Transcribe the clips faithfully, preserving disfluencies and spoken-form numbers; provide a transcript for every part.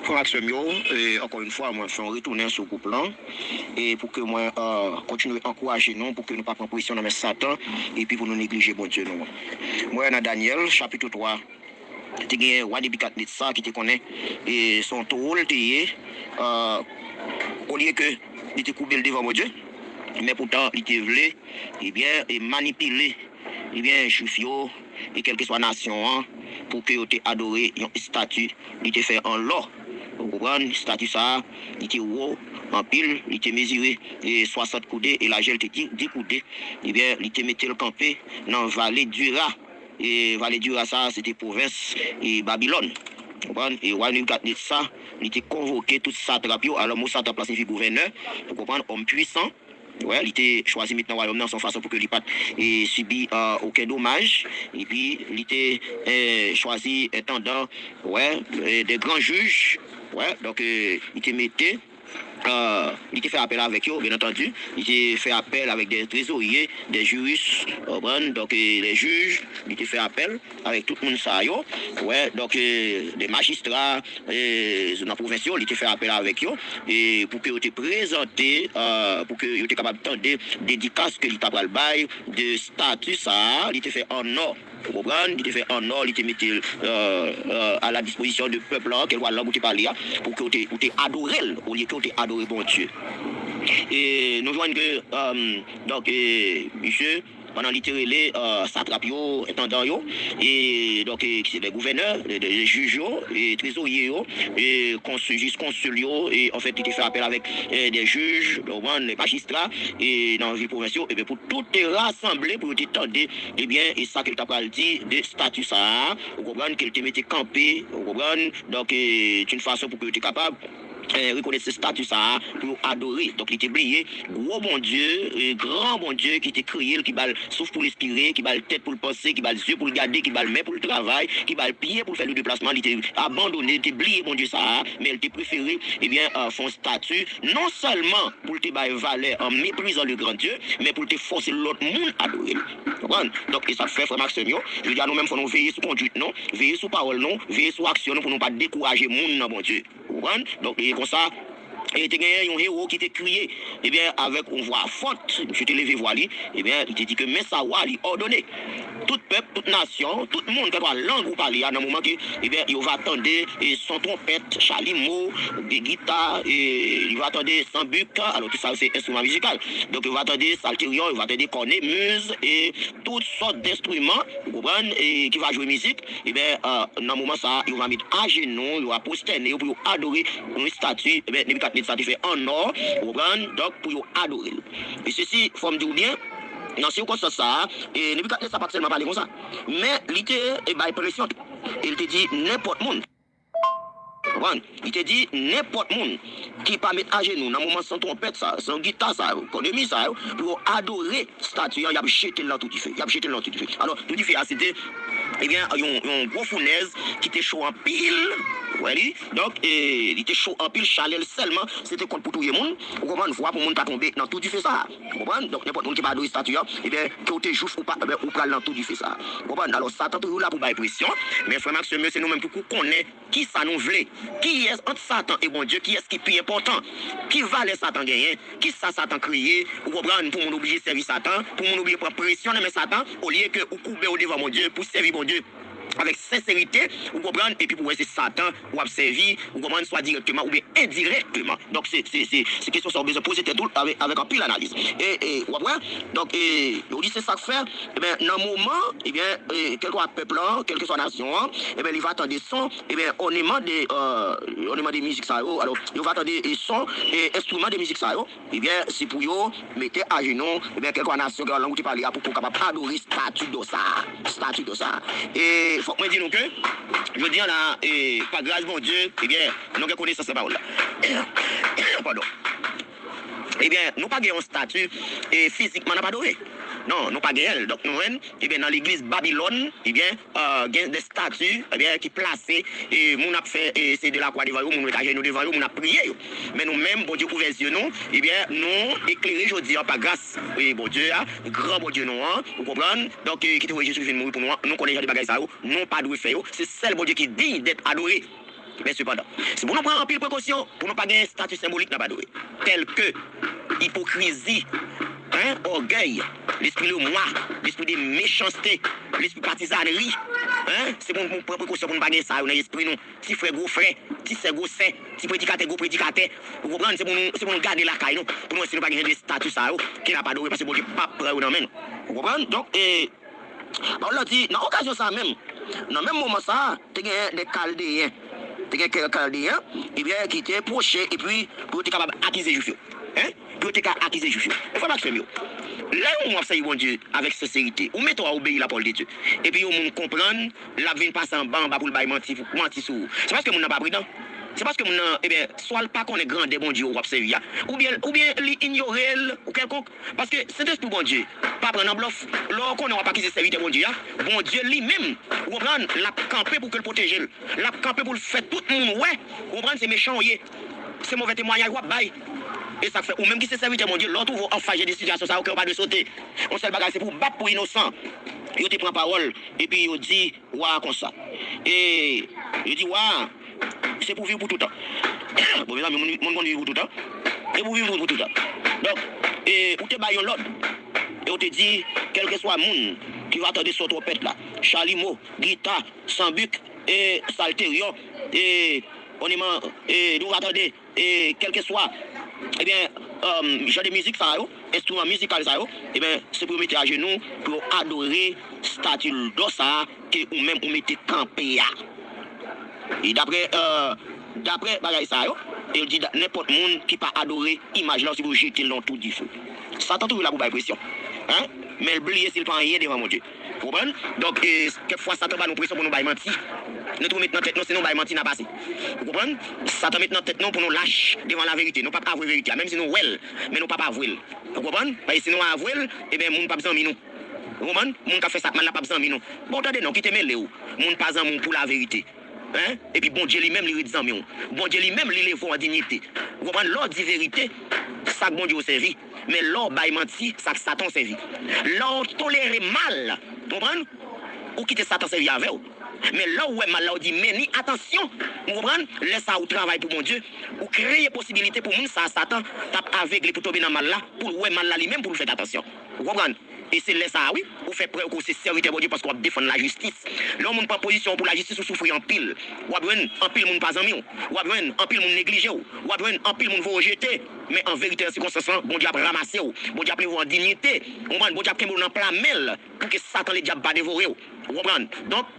Frè m ak sè m yo, e, ankò yon fwa, mwen fè yon retounen sou gwoup lan, e pou ke mwen, e, kontinye ankouraje nou, pou ke nou pa pran presyon nan men Satan, epi pou nou neglije Bondye nou an. Mwen wè nan Danyèl, chapit twa, te gen wa Nebikadnetsa ki te konnen, e, se yon towo l te ye, e, olye ke li te koube l devan Bondye, men poutan li te vle, ebyen, e manipile, ebyen, Jwif yo, e kèlkeswa nasyon an, pou ke yo te adore yon estati li te fè an lò. Ou konprann? Estati sa a, li te wo anpil, li te mezire, e, swasant koude, e lajè l te di, dis koude. Ebyen, li te mete l kanpe nan vale Dira. E vale Dira sa a, se te pwovens, e, Babilòn. Ou konprann? E wa Nebikadnetsa, li te konvoke tout satrap yo. Alò, mo satrap la siyifi gouvènè. Ou konprann? Òm pwisan. Wè, li te chwazi met nan wayòm nan, se yon fason pou ke li pa t, e, sibi, e, okenn domaj. Epi, li te, e, chwazi, e, entandan, wè, e, de gran jij. Wè, donk, e, li te mete, e, li te fè apèl avèk yo, byen antandi. Li te fè apèl avèk de trezorye, de jiris, ou konprann? Donk, e, de jij, li te fè apèl avèk tout moun sa yo. Wè, donk, e, de majistra, e, nan pwovens yo, li te fè apèl avèk yo, e pou ke yo te prezante, e, pou ke yo te kapab tande dedikas ke li ta pral bay de estati sa a, li te fè an nò. Ou konprann? Li te fè an nò, li te mete l, e, e, a la dispozisyon de pèp la, kèlkeswa lang ou te pale a, pou ke ou te, ou te adore l, olye ke ou te adore Bondye. E nou jwenn ke, e, donk, e, misye, pandan li te rele, e, satrap yo, entandan yo, e donk, e, ki se de gouvènè, de, de jij yo, e trezorye yo, e kons-, jis konsil yo, e anfèt, li te fè apèl avèk, e, de jij, ou konprann, de majistra, e nan vil pwovens yo, ebyen, pou tout te rasanble, pou yo te tande, ebyen, e sa ke l ta pral di de estati sa a, ou konprann, ke l te mete kanpe, ou konprann, donk, e, d'une façon pou ke yo te kapab, e, rekonèt se estati sa a pou yo adore. Donk, li te bliye gwo Bondye, e, gran Bondye ki te kreye l, ki ba l souf pou l respire, ki ba l tèt pou l panse, ki ba l zye pou l gade, ki ba l men pou l travay, ki ba l pye pou l fè le deplasman. Li te abandone, li te bliye Bondye sa a, men li te prefere, ebyen, e, fè yon estati, non sèlman pou l te bay valè an meprizan le gran Dye, men pou l te fòse lòt moun adore l. Konprann? Donk, e sa k fè, frè m ak sè m yo, jodi a nou menm, fò nou veye sou kondwit nou, veye sou pawòl nou, veye sou aksyon nou, pou nou pa dekouraje moun nan Bondye. Ou konprann? Donk, e konsa, e te genyen yon ewo ki te kriye, ebyen, avèk yon vwa fòt, misye te leve vwa li, ebyen, li te di ke men sa wa li òdone. Tout pèp, tout nasyon, tout moun, kèlkeswa lang ou pale a, nan moman ke, ebyen, yo va tande, e, son twonpèt, chalimo, de gita, e, yo va tande sanbik, alò, tout sa yo se enstriman mizikal. Donk, yo va tande salteryon, yo va tande kòne, miz, e tout sòt denstriman, ou konprann, e ki va jwe mizik, ebyen, e, nan moman sa a, yo va met ajenou, yo va pwostène yo pou yo adore yon estati, ebyen, Nebikadnetsa te fè an nò, ou konprann, donk, pou yo adore l. E sesi, fò m di w byen, nan sikonstans sa a, e Nebikadnetsa pa t sèlman pale konsa, men li te, e, bay presyon tou. E li te di nenpòt moun. Konprann? Li te di nenpòt moun ki pa met ajenou nan moman san twonpèt sa, san gita sa yo, kòdemi sa yo, pou yo adore estati an, y ap jete l nan tou dife. Y ap jete l nan tou dife. Alò, tou dife a, se te, ebyen, yon, yon gwo founèz ki te cho anpil. Ou wè li? Donk, e, li te cho anpil, chalè l sèlman, se te konn pou touye moun. Ou konprann? Vwa pou moun ka tonbe nan tou dife sa a. Ou konprann? Donk, nenpòt moun ki pa adore estati an, ebyen, ke w te jwif ou pa, ebyen, ou pral nan tou dife sa a. Ou konprann? Alò, Satan toujou la pou bay presyon, men frè m ak sè m yo, se nou menm ki pou konnen kisa nou vle? Kiyès ant Satan e Bondye, kiyès ki pi enpòtan? Ki valè Satan genyen? Kisa Satan kreye? Ou konprann? Pou moun oblije sèvi Satan, pou moun oblije pran presyon nan men Satan, olye ke ou koube w devan Bondye pou sèvi Bondye avèk senserite, ou konprann? Epi pou wè se Satan w ap sèvi, ou konprann? Swa dirèkteman oubyen endirèkteman. Donk, se, se, se, se kesyon sa w bezwen poze tèt ou avèk, avèk anpil analiz. E, e, w ap wè? Donk, e, yo di se sa k fè, ebyen, nan moman, ebyen, e, kèlkeswa pèp lan, kèlkeswa nasyon an, ebyen, li va tande son, ebyen, òneman de, e, òneman de mizik sa yo. Alò, yo va tande, e, son, e, enstriman de mizik sa yo. Ebyen, se pou yo mete ajenou, ebyen, kèlkeswa nasyon, kèlkeswa lang ou te pale a, pou, pou kapab adore estati dò sa a. Estati dò sa a. E fòk mwen di nou ke, jodi a la, e, pa gras Bondye, ebyen, nou gen konesans nan pawòl la. Padon. Ebyen, nou pa gen yon estati, e, fizikman n ap adore. Non, nou pa genyen l. Donk, nou menm, ebyen, nan legliz Babilòn, ebyen, e, gen de estati, ebyen, ki plase, e, moun ap fè, e, se de lakwa devan yo, moun met ajenou devan yo, moun ap priye yo. Men nou menm, Bondye ouvè zye nou, ebyen, nou eklere jodi a pa gras, e, Bondye a, gran Bondye nou an, ou konprann? Donk, e, ki te voye Jezi vin mouri pou nou an, nou konnen jan de bagay sa yo, nou pa dwe fè yo. Se sèl Bondye ki diy dèt adore. Men sepandan, se pou nou pran anpil prekosyon pou nou pa genyen estati senbolik nan Padore, tèlke ipokrizi, en, ògèy, lespri lemwa, lespri de mechanste, lespri patizanri. En, se pou nou pran prekosyon pou nou pa genyen sa yo nan lespri nou. Ti frè, gwo frè, ti sè, gwo sè, ti predikatè, gwo predikatè. Ou konprann? Se pou nou, se pou nou gade lakay nou, pou nou wè si nou pa genyen de estati sa yo ki nan Padore, paske Bondye p ap pran yo nan men nou. Ou konprann? Donk, e, Pawòl la di, nan okazyon sa a menm, nan menm moman sa a, te genyen de Kaldeyen. Te gen kèk Kaldeyen, ebyen, ki te pwoche, epi pou yo te kapab akize Jwif yo. En? Pou yo te ka akize Jwif yo. Frè m ak sè m yo, lè yon moun ap sèvi Bondye avèk senserite, ou mete w a obeyi lapawòl de Dye, epi yon moun konprann, l ap vin pase anba anba pou l bay manti, manti sou ou. Se paske moun nan pa pridan. Se paske moun nan, ebyen, swa l pa konnen grandè Bondye w ap sèvi a, oubyen, oubyen li inyore l, ou kèlkonk. Paske Sentespri Bondye pa pran nan blòf. Lè w konnen w ap akize sèvitè Bondye a, Bondye li menm, ou konprann, l ap kanpe pou ke l pwoteje l. L ap kanpe pou l fè tout moun wè, ou konprann, se mechan w ye. Se movè temwayaj w ap bay. E sa k fè, ou menm ki se sèvitè Bondye, lè w twouve w anfas jan de sitiyasyon sa yo, kè w pa dwe sote. Yon sèl bagay, se pou w bat pou inosan. Yo te pran pawòl, epi yo di, wa a konsa. E yo di wa a, se pou viv pou toutan. Bon, mezanmi, moun, moun konn viv pou toutan. Se pou viv pou, pou toutan. Donk, e, ou te bay yon lòd. E ou te di, kèlkeswa moun ki va tande son twonpèt la, chalimo, gita, sanbik, e, salteryon, e, oneman, e, nou va tande, e, kèlkeswa, ebyen, um, jan de mizik sa yo, enstriman mizikal sa yo, ebyen, se pou yo mete ajenou, pou yo adore estati dò sa a ke ou menm ou mete kanpe a. E daprè, euh, daprè bagay sa yo, e yo di da- nenpòt moun ki pa adore imaj la, se pou yo jete l nan yon twou dife. Satan toujou la pou bay presyon. Hein? Men l bliye si l pa anyen devan Bondye. Ou konprann? Donk, e, kèk fwa Satan ba nou presyon pou nou bay manti. Nou toujou met nan tèt nou, si nou bay manti, n a pase. Ou konprann? Satan met nan tèt nou pou nou lach devan laverite. Nou p ap avwe verite a, menm si nou wè l, men nou p ap avwe l. Ou konprann? Paske si nou avwe l, ebyen, moun p ap zanmi nou. Ou konprann? Moun k ap fè sa k mal la p ap zanmi nou. Bon, tande non, kite mele w. Moun pa zanmi w pou laverite. Hein? Epi Bondye li menm, li ret zanmi w. Bondye li menm, li leve w an dinyite. Ou konprann? Lè w di verite, sa k Bondye w sèvi. Men lè w bay manti, sa k Satan w sèvi. Lè w tolere mal, ou konprann? Ou kite Satan sèvi avè w. Men lè w wè mal la, w di, men ni atansyon, ou konprann? Lè sa a, ou travay pou Bondye, ou kreye posibilite pou moun sa a, Satan, t ap avegle pou tonbe nan mal la, pou l wè mal la li menm, pou l fè atansyon. Ou konprann? E se lè sa a, wi, ou fè prèv ke w se sèvitè Bondye paske w ap defann lajistis. Lè yon moun pran pozisyon pou lajistis, ou soufri anpil. W ap jwenn anpil moun pa zanmi w. W ap jwenn anpil moun neglije w. W ap jwenn anpil moun voye w jete. Men an verite, nan sikonstans lan, Bondye ap ranmase w. Bondye ap leve w an dinyite. Ou konprann? Bondye ap kenbe w nan pla men l pou ke Satan ledyab pa devore w. Ou konprann? Donk,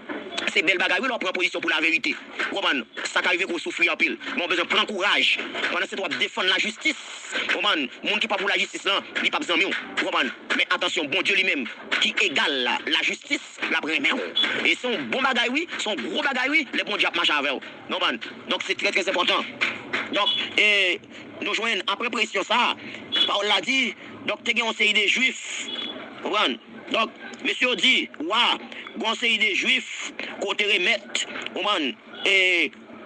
se bèl bagay, wi, lè w pran pozisyon pou laverite. Ou konprann? Sa ka rive ke w soufri anpil. Men w bezwen pran kouraj. Pandan se tan w ap defann lajistis. Ou konprann? Moun ki pa pou lajistis lan, li p ap zanmi w. Ou konprann? Men atansyon, Bondye li menm, ki egal la, lajistis, l ap renmen w. E se yon bon bagay, wi, se yon gwo bagay, wi, lè Bondye ap mache avè w. Nou konprann? Donk, se trè, trè enpòtan. Donk, e, nou jwenn, apre presyon sa a, pawòl la di, donk, te gen yon seri de Jwif, konprann? Donk, mesye yo di, wa, gen yon seri de Jwif, ke w te remèt, konprann? E,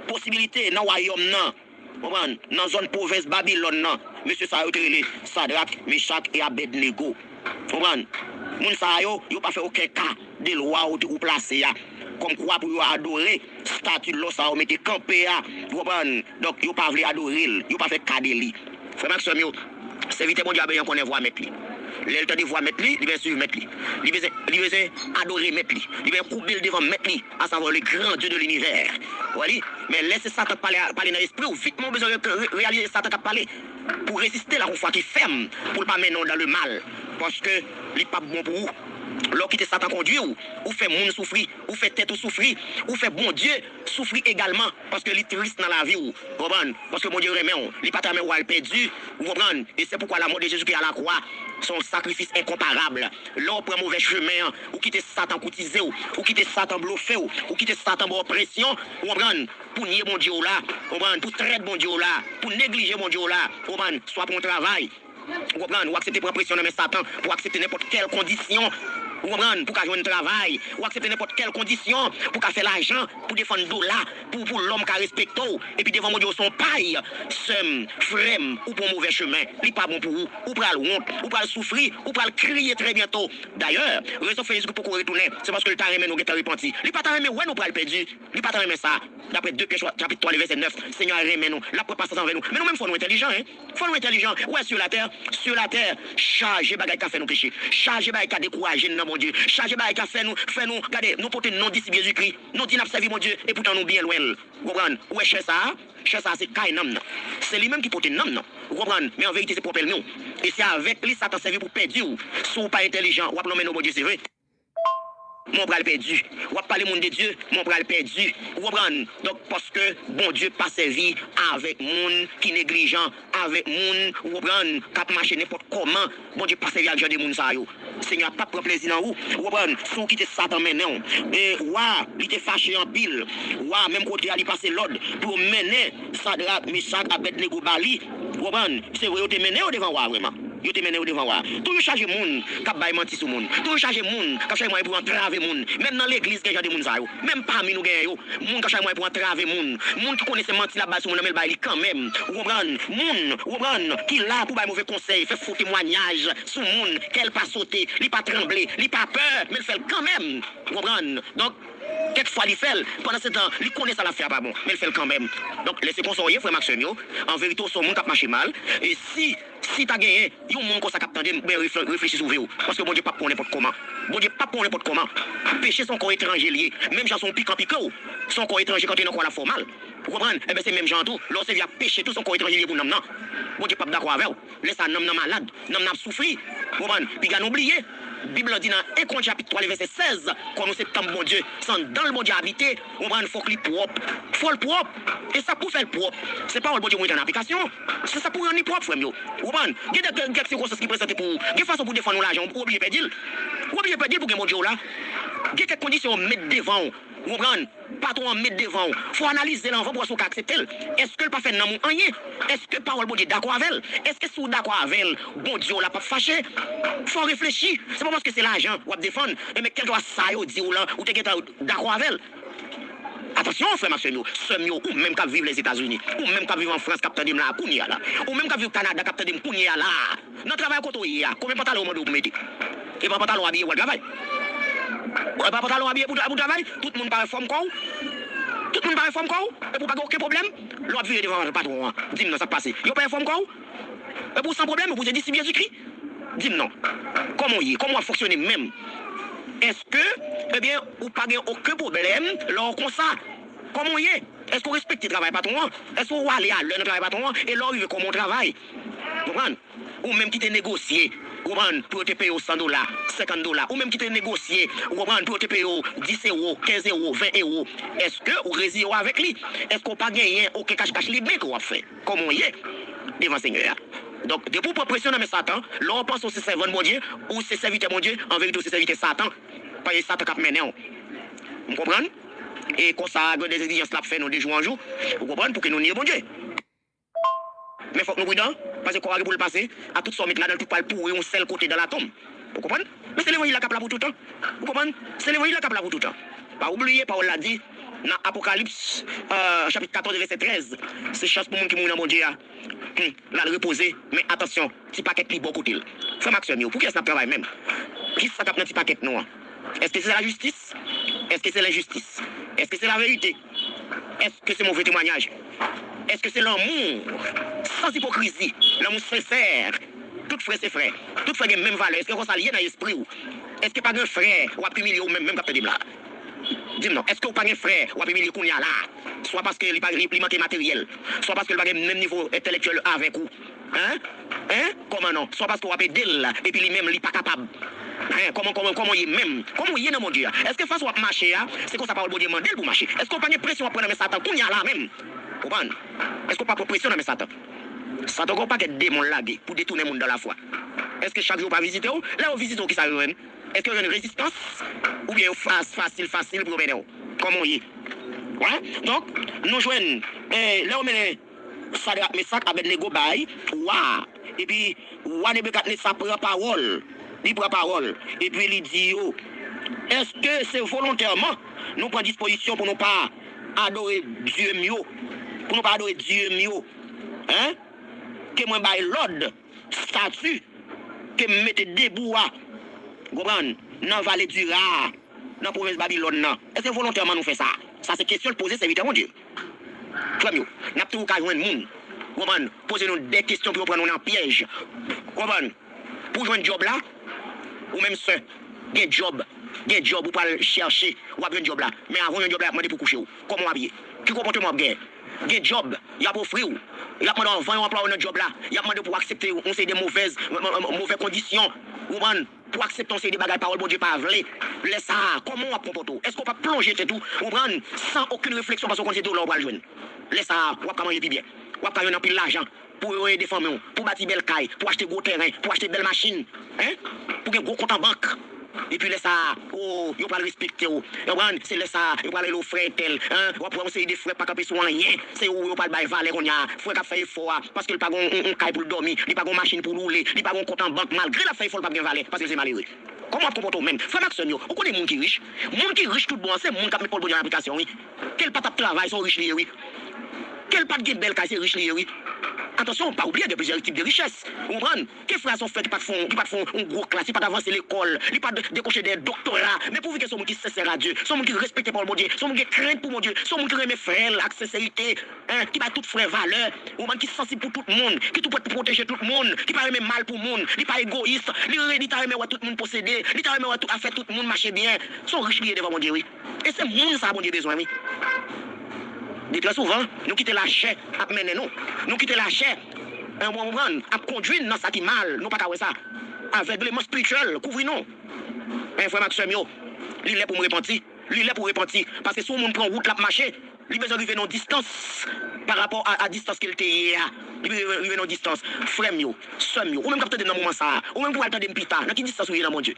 posibilite nan wayòm nan, konprann, nan zòn pwovens Babilòn nan, mesye sa yo te rele Sadrak, Mechak e Abèdnego. Konprann? Moun sa yo, yo pa fè okenn ka de lwa ou, ou plase a. Kòmkwa pou yo adore estati lò sa yo mete kanpe a. Ou konprann? Donk, yo pa vle adore l. Yo pa fè ka de li. Frè m ak sè m yo, sèvitè Bondye a bezwen konnen vwa mèt li. Lè l tande vwa mèt li, li bezwen swiv mèt li. Li bezwen, li bezwen adore mèt li. Li bezwen koube l devan mèt li, à savoir le grand Dieu de l'univers. Ou wè li? Men lè se Satan k pale, pale nan lespri w, vitman ou bezwen re- re- reyalize Satan k ap pale. Pou reziste l ak yon fwa ki fèm, pou l pa mennen w dans le mal. Paske li p ap bon pou ou. Lè w kite Satan kondwi w, ou fè moun soufri, ou fè tèt ou soufri, ou fè Bondye soufri egalman, paske li tris nan lavi w. Ou konprann? Paske Bondye renmen w, li pa ta renmen w al pèdi. Ou konprann? E se poukwa lamò de Jezikri a lakwa se yon sakrifis enkonparab. Lè w pran movè chemen an, ou kite Satan koutize w, ou kite Satan blofe w, ou kite Satan ba w presyon, ou konprann? Pou nye Bondye w la, ou konprann? Pou trèt Bondye w la, pou neglije Bondye w la, ou konprann? Swa pou yon travay, ou konprann? Ou aksepte pran presyon nan men Satan, pou aksepte nenpòt kèl kondisyon, ou konprann? Pou ka jwenn travay, ou aksepte nenpòt kèl kondisyon, pou ka fè lajan, pou defann dola, pou, pou lòm ka respekte w, epi devan Bondye w se yon pay, sè m, frè m, ou pran movè chemen, li pa bon pou ou, ou pral wont, ou pral soufri, ou pral kriye trè byento. Dayè, rezo Facebook poko retounen, se paske l ta renmen nou gentan repanti. Li pa ta renmen wè nou pral pèdi, li pa ta renmen sa. Daprè de Pyè chapit twa, vèsè nèf, Senyè a renmen nou. L ap pran pasyans anvè nou. Men nou menm, fò nou entèlijan, en. Fò nou entèlijan. Ou wè, sur la terre, sur la terre, chaje bagay k ka fè nou peche. Chaje bagay k ka dekouraje n nan Bondye. Chaje bagay k ka fè nou, fè nou, gade, nou pote non disip Jezikri. Nou di n ap sèvi Bondye, epoutan nou byen lwen l. Ou konprann? Ou wè chè sa a? Chè sa a se kay nanm nan. Se li menm ki pote nanm nan. Ou konprann? Men an verite, se pwòp ènmi w. E se avèk li Satan sèvi pou pèdi w. Si w pa entèlijan, w ap nonmen non Bondye, se vre. Men w pral pèdi. W ap pale moun de Dye, men w pral pèdi. Ou konprann? Donk, paske Bondye pa sèvi avèk moun ki neglijan, avèk moun, ou konprann, k ap mache nenpòt kòman. Bondye pa sèvi ak jan de moun sa yo. Senyè a p ap pran plezi nan ou. Ou konprann? Si w kite Satan mennen w. E wa, li te fache anpil. Wa, menm kote a, li pase lòd pou yo mennen Sadrak, Mechak, Abèdnego ba li. Ou konprann? Se vre, yo te mennen yo devan wa vrèman. Yo te mennen yo devan wa. Toujou chaje moun k ap bay manti sou moun. Toujou chaje moun k ap chaje mwayen pou yo antrave moun. Menm nan legliz, gen jan de moun sa yo. Menm pami nou, genyen yo. Moun k ap chaje mwayen pou antrave moun. Moun ki konnen se manti l ap bay sou moun nan, men l bay li kanmenm. Ou konprann? Moun, ou konprann, ki la pou bay move konsèy, fè fo temwayaj sou moun. Kè l pa sote, li pa tranble, li pa pè, men l fè l kanmenm. Ou konprann? Donk, kèk fwa li fè l, pandan se tan, li konnen sa l ap fè a pa bon, men l fè l kanmenm. Donk, lè se konsa w ye, frè m ak sè m yo, an verite, w se yon moun k ap mache mal. E si, si ta genyen yon moun konsa k ap tande m, ben, refle-, reflechi sou vi w. Paske Bondye p ap pran w nenpòt kòman. Bondye p ap pran w nenpòt kòman. Peche se yon kò etranje l ye. Menm jan se yon pikan pike w, se yon kò etranje k antre nan kò w, l ap fè w mal. Ou konprann? Enben, se menm jan an tou. Lè w sèvi ak peche tou, se yon kò etranje l ye pou nanm nan. Bondye p ap dakò avè w. Lè sa, nanm nan malad. Nanm nan ap soufri. Ou konprann? Piga n oubliye. Bib lan di nan en Korent chapit twa, vèsè sèz, kò nou se tanp Bondye. Se anndan l Bondye abite. Ou konprann? Fòk li pwòp. Fò l pwòp. E sa k pou fè l pwòp, se pawòl Bondye pou mete an aplikasyon. Se sa k pou rann li pwòp, frè m yo. Ou konprann? Gen de, gen kèk sikonstans ki prezante pou ou. Gen fason pou defann yon lajan, ou oblije pèdi l. Ou oblije pèdi l pou gen Bondye w la. Gen kèk kondisyon yo met devan w. Ou konprann? Patwon an met devan w. Fò w analize l anvan pou wè si w ka aksepte l. Èske l pa fè nanm ou anyen? Èske pawòl Bondye dakò avè l? Èske si w dakò avè l, Bondye w la p ap fache? Fò w reflechi. Se pa paske se lajan w ap defann, enben kèlkeswa sa yo di w lan, ou te gentan dakò avè l. Atansyon, frè m ak sè m yo, sè m yo, ou menm k ap viv Lèzetazini, ou menm k ap viv an Frans, k ap tande m la a kounye a la, ou menm k ap viv Kanada, k ap tande m kounye a la a, nan travay kote w ye a, konbyen pantalon yo mande w pou mete? E pa pantalon abiye pou w al travay? E pa pantalon abiye pou, pou travay? Tout moun pa wè fòm kò w? Tout moun pa wè fòm kò w? Epi w pa gen okenn pwoblèm? Lè w ap vire devan patwon an, di m non, sa k pase? Yo pa wè fòm kò w? Epi w san pwoblèm, epi w se disip Jezikri? Di m non. Kòman w ye? Kòman w ap fonksyone menm? Èske, ebyen, ou pa gen okenn pwoblèm lè w konsa? Kòman w ye? Èske w respekte travay patwon an? Èske w ale alè nan travay patwon an? E lè w rive, kòman w travay? Konprann? Ou menm ki te negosye, ou konprann, pou yo te peye w san dola, senkant dola. Ou menm ki te negosye, ou konprann, pou yo te peye w dis ewo, kenz ewo, ven ewo. Èske ou reziye w avèk li? Èske w pa genyen okenn kachkach liben ke w ap fè? Kòman w ye devan Senyè a? Donk, depi w pran presyon nan men Satan, lè w panse w se sèvant Bondye, ou se sèvitè Bondye, an verite, ou se sèvitè Satan. Paske Satan k ap mennen w. M konprann? E konsa, gran dezegzijans l ap fè nou de jou an jou. Ou konprann? Pou ke nou nye Bondye. Men fòk nou pridan, paske kò a gen pou l pase a tout sa w met ladan l, tout pral pouri yon sèl kote dan latonm. Ou konprann? Men se levanjil la k ap la pou toutan. Ou konprann? Se levanjil la k ap la pou toutan. Pa oubliye, pawòl la di nan Apokalips, euh, chapit katòz, vèsè trèz, se chans pou moun ki mouri nan Bondye a. Hmm, l al repoze, men atansyon, ti pakèt li bò kote l. Frè m ak sè m yo, pou kiyès n ap travay menm? Kisa k ap nan ti pakèt nou an? Èske se lajistis? Èske se lenjistis? Èske se laverite? Èske se move temwayaj? Èske se lanmou san ipokrizi, lanmou sensè? Tout frè se frè. Tout frè gen menm valè. Èske konsa l ye nan espri w? Èske pa gen frè w ap imilye ou menm, menm k ap tande m la? Di m non. Èske w pa gen frè w ap imilye kounye a la? Swa paske li pa, li, li manke materyèl, swa paske li pa gen menm nivo entèlektyèl avèk ou. Hein? Hein? Kòman non? Swa paske w ap ede l, epi li menm, li pa kapab. Hein? Kòman, kòman, kòman w ye menm? Kòman w ye nan Bondye a? Èske fason w ap mache a, se konsa pawòl Bondye mande l pou mache? Èske w pa gen presyon w ap pran nan men Satan kounye a la menm? Konprann? Èske w pa pran presyon nan men Satan? Satan gen yon pakèt demon l lage pou detounen moun dan lafwa. Èske chak jou yo pa vizite w? Lè yo vizite w, kisa yo jwenn? Èske yo jwenn rezistans? Oubyen yo fas-, fasil, fasil pou yo mennen w? Kòman w ye? Wè? Donk, nou jwenn, eh, lè yo mennen Sadrak, Mesak, Abèdnego bay wa a. Epi, wa Nebikadnesa pran pawòl. Li pran pawòl. Epi li di yo, èske se volontèman nou pran dispozisyon pou nou pa adore dye m yo? Pou nou pa adore dye m yo? Hein? Ke mwen bay lòd, stati ke m mete debou a, konprann, nan vale Dira a, nan pwovens Babilòn nan. Èske volontèman nou fè sa? Sa se kesyon l poze sèvitè Bondye. Frè m yo, n ap toujou ka jwenn moun, konprann, poze nou de kesyon pou yo pran nou nan pyèj. Konprann? Pou jwenn djòb la, ou menm sè, gen djòb, gen djòb ou pral chèche, w ap jwenn djòb la. Men avan w jwenn djòb la, y ap mande pou kouche w. Kòman w ap ye? Ki konpòteman w ap genyen? Gen djòb, y ap ofri w. Y ap mande w anvan yo anplwaye w nan djòb la. Y ap mande w pou w aksepte yon seri de movèz, mo-, mo-, mo-, movè kondisyon. Ou konprann? Pou w aksepte yon seri de bagay pawòl Bondye pa vle. Lè sa a, kòman w ap konpòte w? Èske w p ap plonje tèt ou, ou konprann, san okenn refleksyon paske w konn se dola w pral jwenn? Lè sa a, w ap ka manje pi byen. W ap ka jwenn anpil lajan pou ede fanmi w, pou bati bèl kay, pou achte gwo tèren, pou achte bèl machin, en? Pou gen gwo kont an bank. Epi lè sa a, o, yo pral respekte w. Ou konprann? Se lè sa a, yo pral rele w frè entèl, en? W ap wè yon seri de frè pa kanpe sou anyen. Se ou yo pral bay valè kounye a. Frè k ap fè efò a, paske l pa gen yon, yon, yon kay pou l dòmi, li pa gen yon machin pou l woule, li pa gen yon kont an bank, malgre l ap fè efò, l p ap gen valè, paske l se malere. Kòman w ap konpòte w menm? Frè m ak sè m yo, ou konnen moun ki rich? Moun ki rich tout bon an, se moun k ap met pawòl Bondye an aplikasyon, wi. Ke l pa t ap travay, se yon rich li ye, wi. Ke l pa t gen bèl kay, se rich li ye, wi. Atansyon, pa bliye, gen plizyè tip de richès. Ou konprann? Ke frè a se yon frè ki pa t fè, ki pa t fè yon gwo klas, li pa t avanse lekòl, li pa t dekwoche de doktora. Men pouvi ke se yon moun ki sensè a Dye, se yon moun ki respekte pawòl Bondye, se yon moun ki gen krent pou Bondye, se yon moun ki renmen frè l ak senserite, en, ki bay tout frè valè, ou konprann, ki sansib pou tout moun, ki tou prèt pou pwoteje tout moun, ki pa renmen mal pou moun, li pa egoyis, li, li ta renmen wè tout moun posede, li ta renmen wè tout, afè tout moun mache byen. Se yon rich li ye devan Bondye, wi. E se moun sa a Bondye bezwen, wi. Gen trè souvan, nou kite lachè ap mennen nou. Nou kite lachè, en, w konprann, ap kondui n nan sa ki mal, nou pa ka wè sa. Avègleman espirityèl kouvri nou. En, frè m ak sè m yo, li lè pou m repanti. Li lè pou repanti. Paske si yon moun pran wout l ap mache, li bezwen rive nan yon distans pa rapò a, a distans ke l te ye a. Li bezwen rive nan yon distans. Frè m yo, sè m yo, ou menm k ap tande m nan moman sa a, ou menm ki pral tande m pita, nan ki distans ou ye nan Bondye?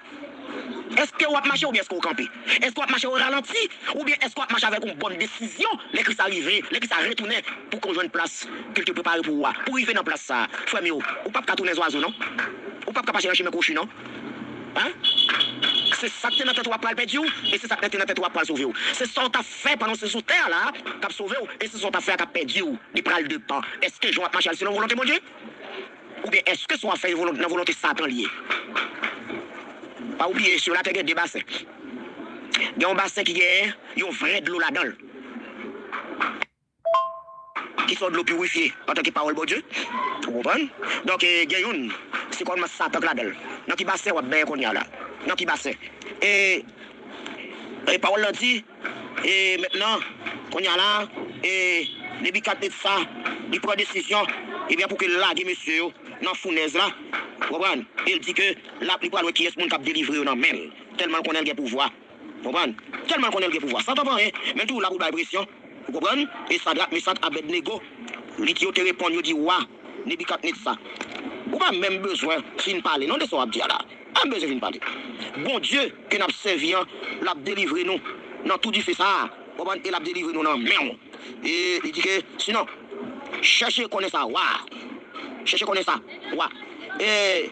Èske w ap mache oubyen èske w kanpe? Èske w ap mache o ralanti oubyen èske w ap mache avèk yon bòn desizyon lè Kris a rive, lè Kris a retounen pou ke w jwenn plas ke l te prepare pou ou a? Pou w rive nan plas sa a, frè m yo, ou p ap ka tounen zwazo non. Ou p ap ka mache nan chimen kwochi non. Hein? Se sa k te nan tèt ou a pral pèdi w, e se sa k te nan tèt ou a pral sove w. Se sa w t ap fè pandan w te sou tè a la a k ap sove w, e se sa w t ap fè a k ap pèdi w. Li pral depann. Èske jan w ap mache a selon volonte Bondye? Oubyen èske sa w ap fè nan volonte Satan li ye? Pa bliye, sou latè gen de basen. Gen yon basen ki gen yon vrè dlo ladan l. Ki se yon dlo pirifye antanke pawòl Bondye. Ou konprann? Donk, e, gen youn, se kòman Satan k ladan l. Nan ki basen w ap benyen kounye a la? Nan ki basen? E, e pawòl la di, e mentnan, kounye a la, e Nebikadnetsa, li pran desizyon, ebyen, pou ke l lage mesye yo nan founèz la. Ou konprann? E l di ke l ap, li pral wè kiyès moun k ap delivre yo nan men l. Tèlman l konnen l gen pouvwa. Konprann? Tèlman l konnen l gen pouvwa. Satan pa anyen, men l toujou la pou l bay presyon. Ou konprann? E Sadrak, Mesak, Abèdnego, li, yo te reponn, yo di wa Nebikadnetsa, ou pa menm bezwen fin pale non de sa w ap di a la. Pa menm bezwen fin pale. Bondye ke n ap sèvi an, l ap delivre nou nan tou dife sa a. Konprann? E l ap delivre nou nan men w. E li di ke, sinon, chèche konnen sa, wa. Chèche konnen sa, wa. E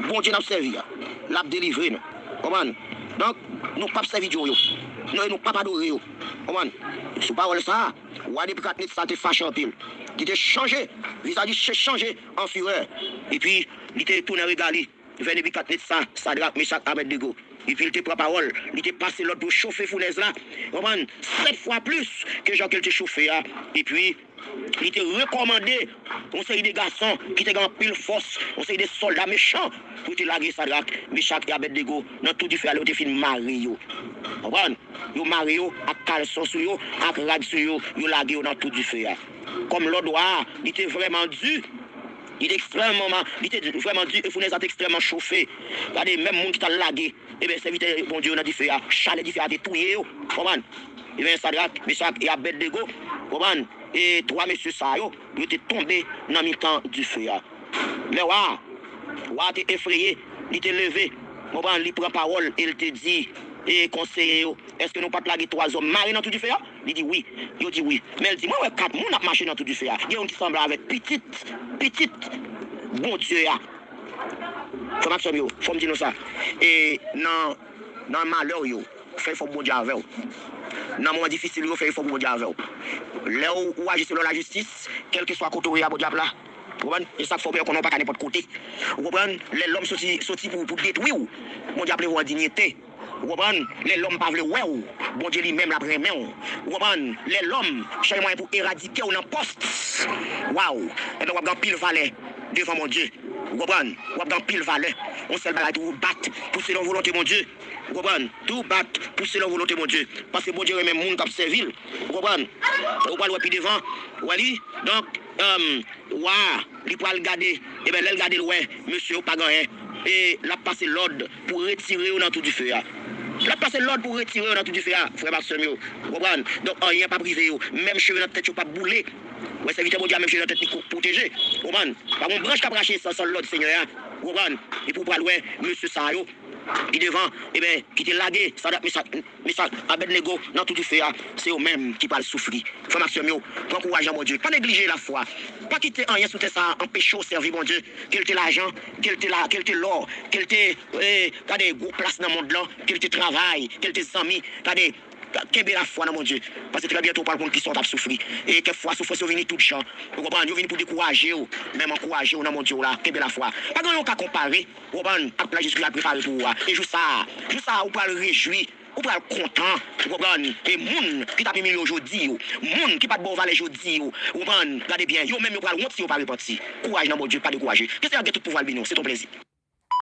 Bondye n ap sèvi a, l ap delivre nou. Konprann? Donk, nou p ap sèvi dye yo. Nou, nou p ap adore yo. Konprann? Sou pawòl sa a, wa Nebikadnetsa te fache anpil. Li te chanje, vizaj li te chanje an firè. Epi, li te tounen rega li vè Nebikadnetsa, Sadrak, Mesak, Abèdnego. Epi l te pran pawòl, li te pase lòd pou yo chofe founèz la, konprann, sèt fwa plis ke jan ke l te chofe a. Epi, li te rekòmande yon seri de gason ki te gen anpil fòs, yon seri de sòlda mechan, pou yo te lage Sadrak, Mechak e Abèdnego nan tou dife a lè yo te fin mare yo. Konprann? Yo mare yo ak kalson sou yo, ak rad sou yo, yo lage yo nan tou dife a. Kòm lòd wa a, li te vrèman di, li te ekstrèmman, li te vrèman di, e founèz la te ekstrèmman chofe. Gade, menm moun ki t al lage, ebyen, sèvitè Bondye yo nan dife a, chalè dife a te touye yo. Konprann? Ebyen, Sadrak, Mechak e Abèdnego, konprann? E twa mesye sa yo, yo te tonbe nan mitan dife a. Lè wa a, wa a te efreye, li te leve, konprann, li pran pawòl e l te di, e konseye yo, èske nou pa t lage twa zòm mare nan tou dife a? Li di wi. Yo di wi. Men l di, mwen wè kat moun ap mache nan tou dife a. Gen youn ki sanble avèk pitit, pitit Bondye a. Frè m ak sè m yo, fò m di nou sa. E nan, nan malè w yo, fè efò pou Bondye avè w. Nan moman difisil yo, fè efò pou Bondye avè w. Lè w, ou aji selon lajistis, kèlkeswa kote w ye a, Bondye ap la. Ou konprann? E sa k fè w wè konnen w pa ka nenpòt kote. Ou konprann? Lè lòm soti, soti pou, pou detwi w, Bondye ap leve w an diyite. Ou konprann? Lè lòm pa vle wè w, Bondye li menm l ap renmen w. Ou konprann? Lè lòm chèche mwayen pou eradike w nan pòs, waw, enben w ap gen anpil valè devan Bondye. Ou konprann? W ap gen anpil valè. Yon sèl bagay, tou bat pou selon volonte Bondye. Ou konprann? Tou bat pou selon volonte Bondye. Paske Bondye renmen moun k ap sèvi l. Ou konprann? Ou pral wè pi devan. Ou wè li? Donk, um, wa a, li pral gade. Ebyen, lè l gade, l wè mesye yo pa gen anyen. E l ap pase lòd pou retire yo nan tou dife a. L ap pase lòd pou retire yo nan tou dife a, frè m ak sè m yo. Ou konprann? Donk, anyen p ap rive yo. Menm cheve nan tèt yo p ap boule. Ou wè, sèvitè Bondye a, menm cheve nan tèt li ko-, pwoteje. Ou konprann? Pa gen yon branch k ap rache san, san lòd Senyè a. Ou konprann? Epi w pral wè mesye sa yo pi devan, ebyen, ki te lage Sadrak, Mesak, Mesak, Abèdnego nan tou dife a, se yo menm ki pral soufri. Frè m ak sè m yo, pran kouraj nan Bondye. Pa neglije lafwa. Pa kite anyen sou tè sa a anpeche w sèvi Bondye. Ke l te lajan, ke l te la, ke l te lò, ke l te, eh, gade gwo plas nan mond lan, ke l te travay, ke l te zanmi. Gade, kenbe lafwa nan Bondye. Paske trè byento w pral konn kisa w t ap soufri. E kèk fwa soufrans yo vini tout jan. Ou konprann? Yo vini pou dekouraje w. Men m ankouraje w nan Bondye w la. Kenbe lafwa. Pa gen anyen w ka konpare, ou konprann, ak plan Jezikri a prepare pou ou a. E jou sa a, jou sa a, ou pral rejwi, ou pral kontan, ou konprann. E moun ki t ap imilye w jodi yo, moun ki pa t ba w valè jodi yo, ou konprann, gade byen, yo menm yo pral wont si yo pa repanti. Kouraj nan Bondye, pa dekouraje. Ke Senyè a gen tout pouvwa l beni w. Se t on plezi.